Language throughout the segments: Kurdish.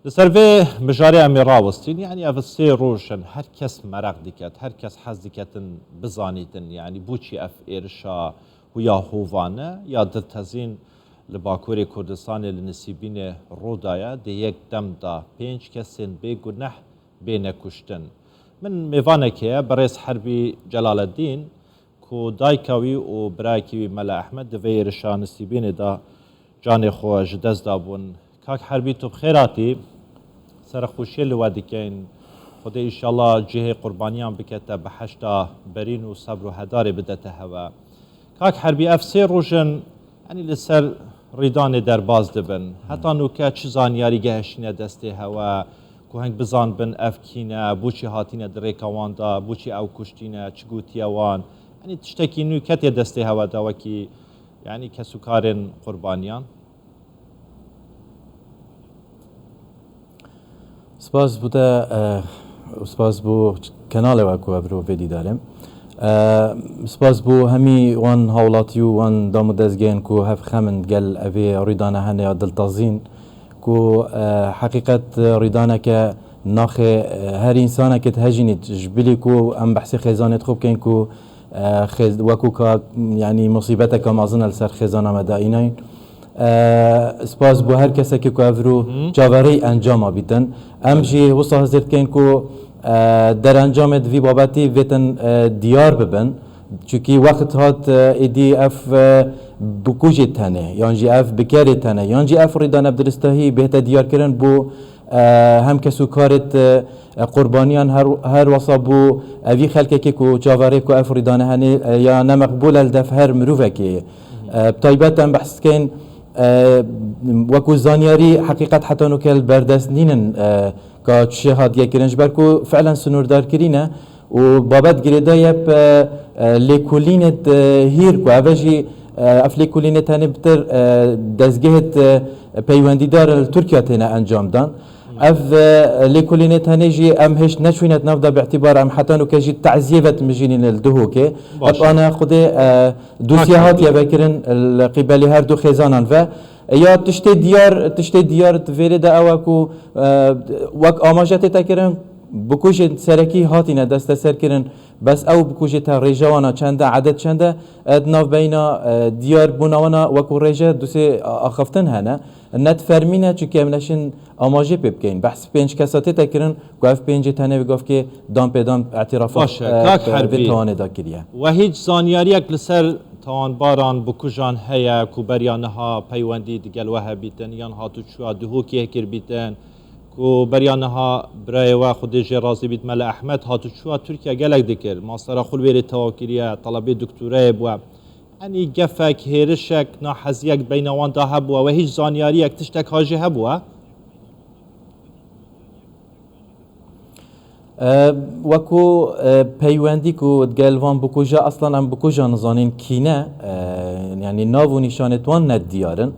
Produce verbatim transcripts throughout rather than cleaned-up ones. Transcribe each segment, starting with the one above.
Li ser vê mijarê em ê rawestîn, yanî ev sê roj in, her kes mereq diket, her kes hez diketin bizanîtin, yanî boçî ev êrişa huya hovane ya diltezîn li Bakurê Kurdistanê li Nisîbînê rû daye, di yek dem de pênc kesên bêguneh bêne kuştin. Min mêvanekê ye, birêz Herbî Celaledîn, ku dayika wî û birayekî wî Mele Ehmed di vê êrişa Nisîbînê de canê xwe ji dest dabûn. Kak Herbî, tu bi xêr hatî. Serexweşiyê li we dikeyn. Xwedê înşallah cihê qurbaniyan bikete behişta berîn û sebr û hedarê bidete hewe. Kak Herbî, ev sê roj in, yanî li ser rîdanê derbas dibin. Heta nûke çi zanyarî gehiştîne destê hewe, ku heng bizanbin ev kî ne, boçî hatîne di rêka wan de, boçî ew kuştîne, çi gotiye wan? Yanî tiştekî nû ketiye destê hewe de wekî, yanî kesûkarên qurbaniyan? Spas bo te, e, û spas bo kenalê we ku ev ro vê dîdarê. E, spas bo hemî wan hawlatî û wan dam û dezgehên ku hev xem in gel evê rîdane hene ya diltazîn, ku, e, heqîqet rîdaneke naxê, e, her însanekê dihejînît, ji bilî ku em behsê xêzanê xwe bikeyn ku, e, xêz-, wekû ka, yanî musîbeteke mezin e li ser xêzana me daînayîn. E, spas bo her kesekê ku ev rû çaverêy encama bîtin. Em jî wisa hizir dikeyn ku, e, derencamê di vî babetî vêtin, e, diyar bibin. Çunkî wext hat, e, êdî ev, e, bikujê tenê, yan jî ev bikerê tenê, yan jî ev rîdane bi diristahî bihête diyarkirin bo, e, hem kesûkarêt, e, qurbaniyan her, her wasa bo evî xelkekê ku çaverê ku ev rîdane henê, e, ya ne meqbûl e li dev her mirovekê. E, bi taybet em behs dikeyn, e, wekû zanyarî heqîqet heta nûke li berdest nînin, e, ka çi hatiye kirin, ji ber ku fi'len sinûrdarkirî ne û babet girêdaye bi, e, lêkolînê di hîr ku ev e jî, e, ev lêkolînê tenê bi tir, e, dezgehê di peywendîdar li Tirkiye têne encam dan. Ev, e, lêkolînê tenê jî em hêşt neçûyne di nav de, bi îtîbar em heta nûke jî teziyê ve dimijînîne li Duhokê. Baş e. Hep ana Xwedê, e, dosye hatiye vekirin li qîbelê her du xêzanan ve. Ya tiştê diyar, tiştê diyar di vêrê de ew e ku, e, wek amaje tête kirin, bikujên serekî hatîne desteserkirin, bes ew bikujê te rêje wana çend e, edet çend e, e, di navbeyna, e, diyar bûna wana wekû rêje dusê a-, axiftin hene. Ne di fermî ne, çunkî em neşin amajê pê bikeyn. Behs pênc kesa tête kirin, ku ev pêncê tenê wê gavkê dan pê dan îtîrafa, Baş e, e, kak bi, Herbî, vê tawanê de kiriye. We hîç zanyariyek li ser tawanbaran, bikujan heye ku beriya niha peywendî digel we hebîtin, yan hatûçûya Duhokê kirbîtin, ku beriya niha birayê we, Xwedê jê razî bît, Mele Ehmed, hatûçûya Tirkiye gelek dikir. Mastera xwe li wêrê tewa kiriye, telebê doktorayê bûye. Yanî gefek, hêrişek, naheziyek beyna wan de hebûye? We hîç zanyariyek, tiştek ha jî hebûye? E, wekû, e, peywendî ku digel van bikuja, aslan em bikuja nizanîn kî ne, e, yanî nav û nîşanêt wan ne diyar in.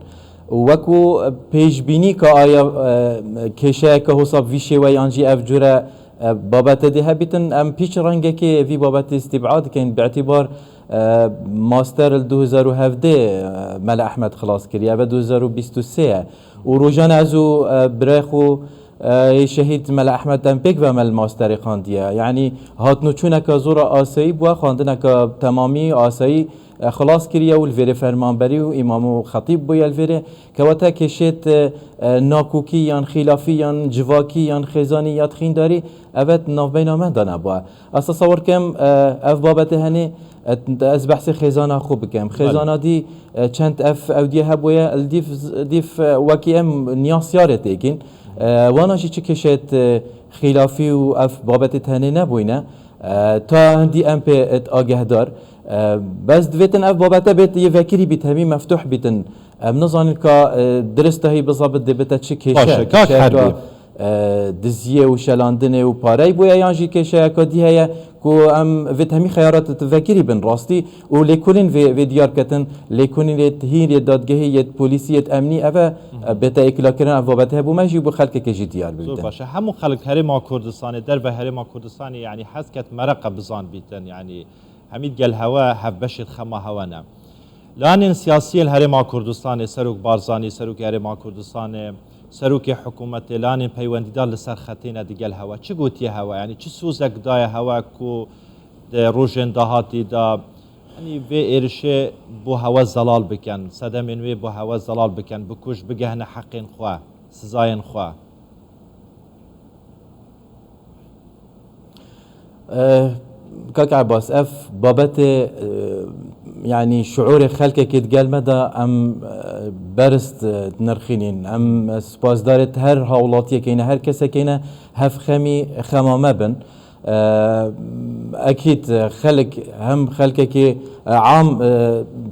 Û wekû, e, pêşbînî ka aya, e, kêşeyeke hosa bi vî şêweyê yan jî ev cure, e, babete dê hebîtin, em pîç rengekê vî babetê îstîb'a dikin, bi îtîbar, e, master li du hezar û hevdeh, e, Mele Ehmed xilas kiriye, ev e du hezar û bîst û sê ye. Û rojane ez û, e, birayê xwe, e, yê şehîd Mele Ehmed em pêk ve me li masterê xandiye. Yanî hatnûçûneke zora asayî bûye, xwendineke temamî asayî, e, xilas kiriye û li vêrê fermanberî û îmam û xetîb bûye li vêrê. Kewete kêşêt, e, e, nakokî yan xîlafî yan civakî yan xêzanî ya dixîndarî, ev e di navbeyna me de nebûye. Ez tesewir kem, e, ev babetê henê, e, ez behsê xêzana xwe bikim. Belê. Xêzana dî, e, çend ev ewdiye hebûye, li dîf, dîf, e, wekî em niya siyarê têkîn. E, wana jî çi kêşet, e, xîlafî û ev babetê tenê nebûyne. E, ta hindî em pê, e, agehdar. E, bes divêtin ev babete bêt yê vekirî bît, hemî meftuh bîtin. Em nizanin ka, e, dirist hî bizabit dê bite çi kêşe. Baş e, kak Herbî. E, diziyê û şelandinê û parey bûye, yan jî kêşeyeka dî heye ku em vê temî xeyarat vekirî bin rastî û lêkolîn vê, vê diyar ketin, lêkolîn yê hîn yê dadgehî, yê polîsî, yê emnî, ev e, e, bête êkila kirin, ev babet hebû me jî bo xelkekê jî diyar bibîtin. Zor baş e. Hemû xelk herêma Kurdistanê, derve herêma Kurdistanê, yanî hez ket mereqe bizan bîtin, yanî hemî gel hewe hevbeşê xema hewe ne. Lanên siyasiyên herêma Kurdistanê, Serok Barzanî, Serokê Herêma Kurdistanê, Serokê hikûmetê, lanên peywendîdar li ser xetê ne digel hewe. Çi gotiye hewe? Yanî çi sozek daye hewe ku di rojên dahatî de, yanî vê êrişê bo hewe zelal bikin, sedemên wê bo hewe zelal bikin, bikuj bigehne heqên xwe, sizayên xwe? Eh, Kak Ebas, ev babetê, eh, yanî şiûrê xelkekê di gel me de em, eh, berist, eh, dinirxînîn. Em, eh, spasdarê her hawlatiyekê ne, her kesekê ne, hev xemî xema me bin. Eh, ekîd, eh, xelk, hem xelkekê, eh, am, eh,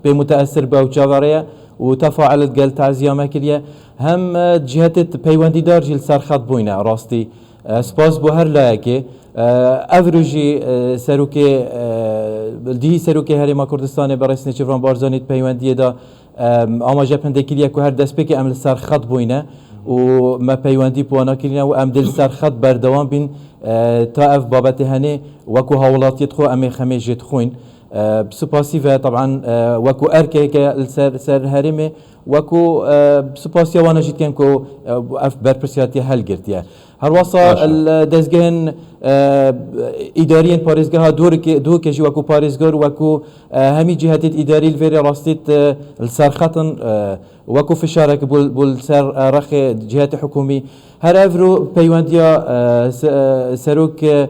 pê muteesir bû ew çaverê ye û tefail digel taziya me kiriye. Hem, eh, cihetê peywendîdar jî li ser xet bûyne, rastî. Eh, spas bo her layekê. Eh, ev rojî, eh, serokê, eh, dihî serokê Herêma Kurdistanê berêz Nêçîrvan Barzanî di peywendiyê de, em, amaje pindê kiriye ku her destpêkê em li ser xet bûyne û me peywendî bi wana kirine û em dê li ser xet berdewam bîn, eh, ta ev babetê henê wekû hawlatiyê dixwe em ê xemê jê dixwîn. Eh, bi spasî ve, teban, eh, wekû erkeke li ser, ser herêmê, wekû, eh, bi spasiya wana jî dikin ku, eh, ev berpirsiyatiye helgirtiye. Herwasa li dezgehên, eh, îdariyên parêzgeha Dûrikê, Dûrikê jî wekû parêzgar, wekû, eh, hemî cihetêt îdarî li vêrê rastît, eh, li ser xetin, eh, wekû fişarek bû, bû li ser, eh, rexê cihetê hikûmî. Her evro peywendiya, eh, se-, eh, serok, eh,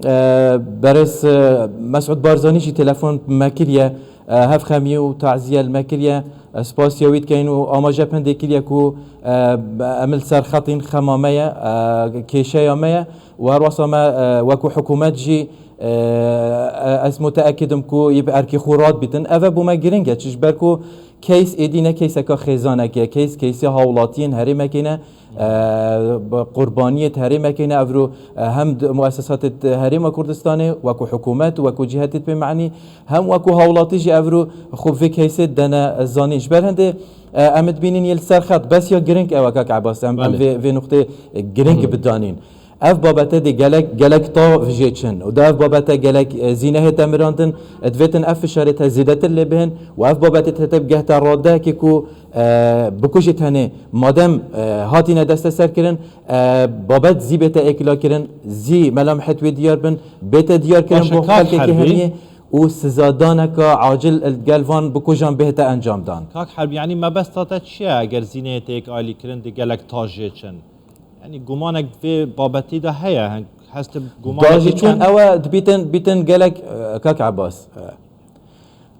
eh, berêz, eh, Mesûd Barzanî jî telefon me kiriye, eh, hevxemî û taziye li me kiriye. Eh, spasiya wî dikeyin û amaje pindê kiriye ku, eh, em li ser xetîn xema me ye, eh, kêşeya me ye û her wesa me, eh, wekû hikûmet jî, eh, ez muteekid im ku yê bi erkê xwe radbîtin. Ev e bo me giring e, çi ji ber ku Case êdî ne caseeka xêzanek e, case, caseya hawlatiyên herêmekê ne, e, bi qurbaniyê di herêmekê ne, evro, e, hem di muesesatê di Herêma Kurdistanê, wekû hikûmet, wekû cihetê pê menî, hem wekû hawlatî jî evro xwe vê caseê dene zanîn. Ji ber hindê, e, em dibînin yê li ser xet, bes ya giring ew e, kak Ebas, em, em Belê. vê, vê nuqtê giring Hı. bidanîn. Ev babete dê gelek, gelek tav jê çin û da ev babete gelek, e, zînehê te mirandin, e, divêtin ev fişarê te zêdetir lê bihin û ev babetê te, te bigehte radeyekê ku, e, bikujê tenê madem, e, hatine desteser kirin, e, babet zî bête êkila kirin, zî melamhet wê diyar bin, bête diyar kirin Baş e, bo kak xelkekê Herbî. heniyê û sizadaneka acil gel van bikujan bihête encamdan. Kak Herbî, yanî mebesta te çi ye eger zînehê te yek alî kirin dê gelek tav jê çin? Yanî gumanek vê babetî de heye, hest gumanek Dajî çûn dikin. Ew e dibîtin, bîtin gelek, e, kak Ebas.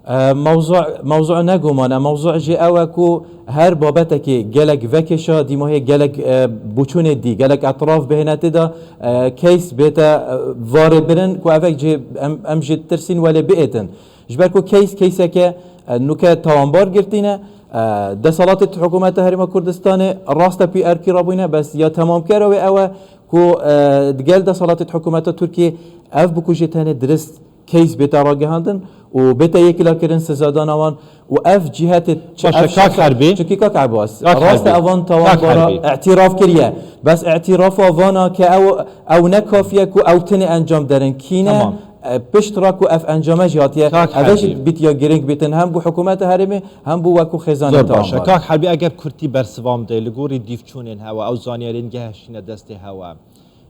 E, mewzu, mewzu ne guman e, mewzu jî ew e ku her babetekê gelek vekêşa, dîmahê gelek, e, bûçûnê dî, gelek etraf bihêne tê de, e, case bête, e, varê birin ku evek jî em, em jî tirsîn welê biêtin. Ji ber ku case, caseeke, e, nûke tawanbar girtîne, e, desalatê hikûmeta Herêma Kurdistanê rast e pî erkî rabûyne, bes ya temamkera wê ew e ku, e, digel desalatê hikûmeta Tirkiyê ev bikujê tenê dirist case bête ragihandin û bête yekîla kirin sizadana wan û ev cihetê çi Baş e, ev kak şexsa-, Herbî. Çunkî kak Ebas, Kak rast e Herbî. evan Kak tawanbara Herbî. îtîraf kiriye. Bes îtîrafa vana ke ew, ew ne kafiye ku ew tinê encam derin. Kî ne? Tamam. E, pişt ra ku ev encame jî hatiye, Kak ev jî Herbî. bîtiya girîng bîtin hem bo hikûmeta herêmê hem bo wekû xêzanê Zor baş e. tawanbar. Kak Herbî, eger kurtî bersiva min de, li gorî dîvçûnên hewe, ew zanyarên gehiştine destê hewe,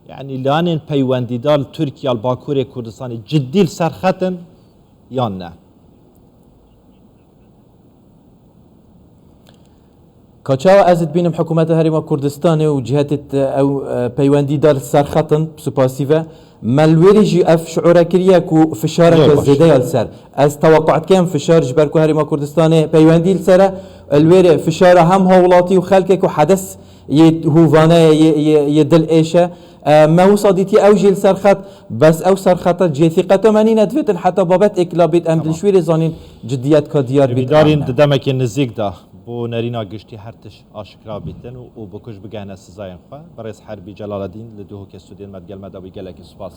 yanî lanên peywendîdar li Tirkiye, li Bakurê Kurdistanê cidî li ser xet in yan ne? Ka çawa ez dibînim hikûmeta Herêma Kurdistanê û cihetê te ew, e, peywendî da li ser xet in, bi spasî ve. Me li wêrê jî ev şiûre kiriye ku fişareke Zor baş. zêde ya li ser. Ez teweqû dikim fişar ji ber ku Herêma Kurdistanê peywendî li ser e. Li wêrê fişara hem hawlatî û xelkê ku hedes yê hûvane ye, yê, yê, yê dil êş e. E, me wisa dîtiye ew jî li ser xet, bes ew ser xeta cihê sîqeta me nîne, divêtin heta babet êkila bît, em Tamam. dilşwîrê zanîn cidiyet ka diyar bît Hêvîdarîn an ne. di demekê nizîk de bo nerîna giştî her tişt aşikra bîtin û, û bikuj bigehne sizayên xwe. Birêz Herbî Celaledîn li Duhokê stûdiyên me digel me de bû, gelekî spas.